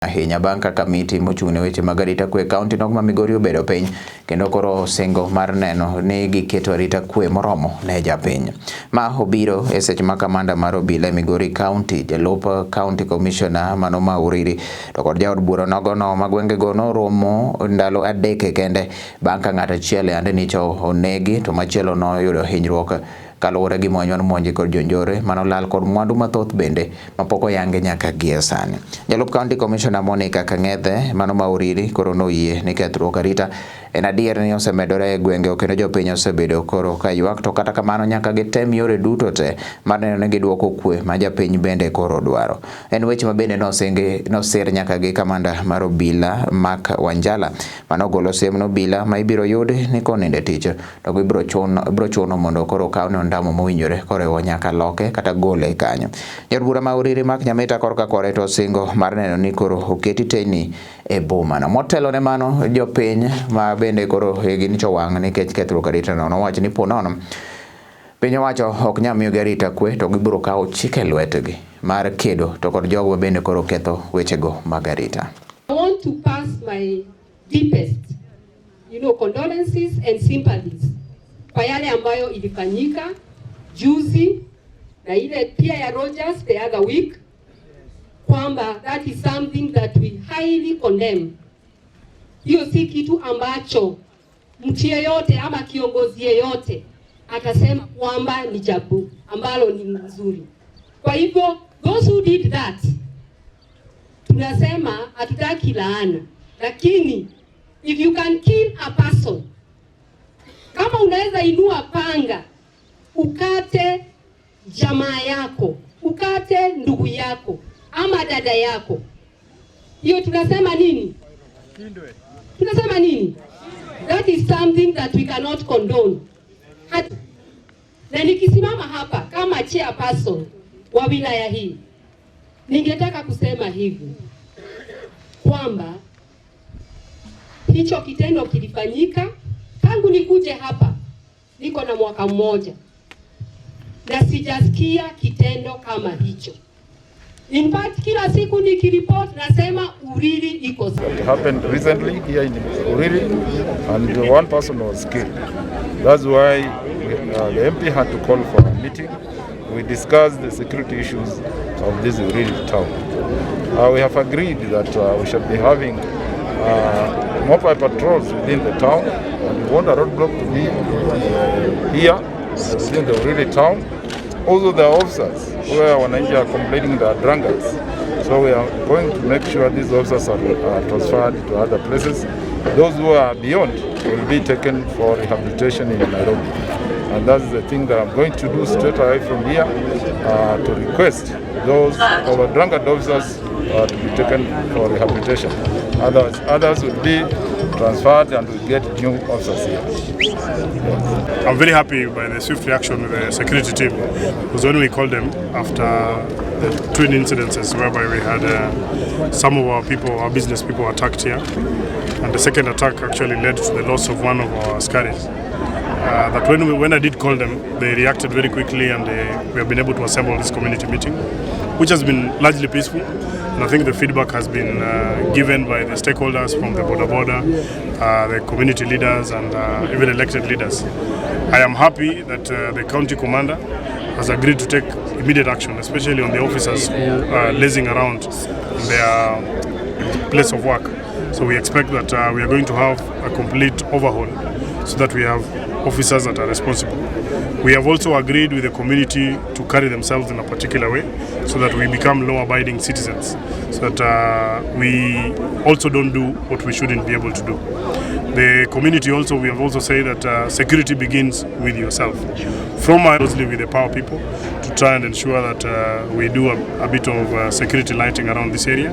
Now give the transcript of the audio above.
Ahinya bang' ka kamiti mochung' ne weche mag arita kwe e kaunti no ma Migori obedo piny kendo koro singo mar neno ni giketo arita kwe moromo ne japiny. Ma obiro e seche ma kamanda mar obila e Migori County, jalup County Commissioner mano ma Uriri to kod jaod bura nogono ma gwengego noromo ndalo 3 kende bang' ka ng'ato achiel yande nyocha onegi to machielo noyudo hinyruok kaluwore gi monj mane omonje kod jonjore manolal kod mwandu mathoth bende mapok oyangi nyaka gie sani. Jalup County Commissioner Monica Kang'ethe mano ma Uriri koro noyie ni kethruok arita en adier ni osemedore e gwenge kendo jopiny osebedo koro ka ywak, to kata kamano nyaka gitem yore duto te mar neno ni giduoko kwe ma japiny bende koro dwaro. En weche ma bende nosingi nosir nyaka gi kamanda mar obila Mark Wanjala manogolo siem ne obila ma ibiro yud ni konindo e tich to ibiro chuno mondo koro okawne ondamo mowinjore koriwo nyaka loke kata gole kanyo. Jaod bura ma Uriri Mark Nyamita korka kore to osingo mar neno ni koro oketi teyni e boma no. Motelo ne mano, jopiny ma bende koro igi nyicho wang' nikech kethruok arita no nowacho ni po nono piny owacho ok nyal miyogi arita kwe to gibiro kawo chik e lwetgi mar kedo to kod jogo ma bende koro ketho wechego mag arita. I want to pass my deepest condolences and sympathies kwa yale ambayo ilifanyika juzi na ile pia ya Rogers the other week, kwamba that is something that we highly condemn. Hiyo si kitu ambacho mtu yeyote ama kiongozi yeyote atasema kwamba ni jambo ambalo ni nzuri. Kwa hivyo those who did that, tunasema hatutaki laana, lakini if you can kill a person, kama unaweza inua panga ukate jamaa yako, ukate ndugu yako ama dada yako, hiyo tunasema nini? Tunasema nini? That is something that we cannot condone. Na nikisimama hapa kama chairperson wa wilaya hii, ningetaka kusema hivi kwamba hicho kitendo kilifanyika tangu nikuje hapa, niko na mwaka mmoja na sijasikia kitendo kama hicho. In fact, kila siku nikiripoti nasema Uriri iko It happened recently here in Uriri, and one person was killed. That's why the MP had to call for a meeting. We discussed the security issues of this Uriri town. We have agreed that we shall be having mobile patrols within the town, and we want a roadblock to be here within the Uriri town. Also, the officers where wananchi are complaining they are drunkards. So we are going to make sure these officers are transferred to other places. Those who are beyond will be taken for rehabilitation in Nairobi. And that's the thing that I'm going to do straight away from here, to request those our drunkard officers to be taken for rehabilitation. Others will be transferred and we get new officers here. Yes. I'm very happy by the swift reaction with the security team, because when we called them after the twin incidences whereby we had some of our people, our business people, attacked here, and the second attack actually led to the loss of one of our askaris. That when I did call them, they reacted very quickly, and we have been able to assemble this community meeting, which has been largely peaceful. And I think the feedback has been given by the stakeholders from the boda boda, the community leaders, and even elected leaders. I am happy that the county commander has agreed to take immediate action, especially on the officers who are lazing around in their place of work. So we expect that we are going to have a complete overhaul so that we have officers that are responsible. We have also agreed with the community to carry themselves in a particular way so that we become law-abiding citizens, so that we also don't do what we shouldn't be able to do. The community also, we have also said that security begins with yourself. From closely with the power people to try and ensure that we do a bit of security lighting around this area.